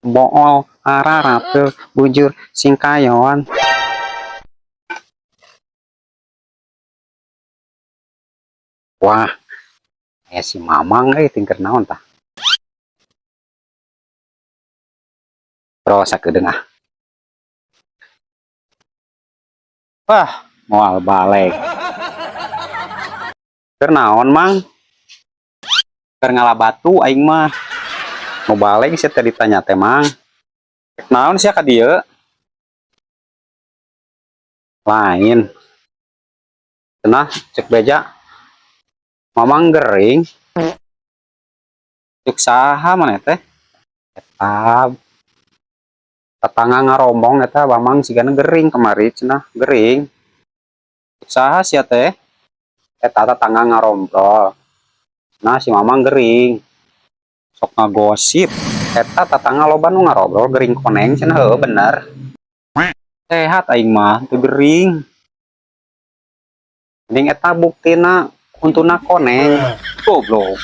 Bool ararapeul bujur singkayoan. Wah, aya si Mamang euy, tingker naon tah? Bro, sakedeung ah. Wah, moal balik. Keur naon, Mang? Keur ngala batu aing mah. Mau balik sia teh ditanya teh, Mang. Naon sia ka dieu? Lain. Cenah cek beja. Mamang gering. Cek saha maneh teh? Eta tetangga ngarombong eta Mamang sigana gering kamari cenah, gering. Cek saha sia teh? Eta tetangga ngarombrol. Nah, si Mamang gering. Sok ngagosip. Eta tetangga loba nu ngarobrol gering koneng cenah, heueuh bener. Sehat aing mah, teu gering. Mending eta buktina untuna koneng. Goblok.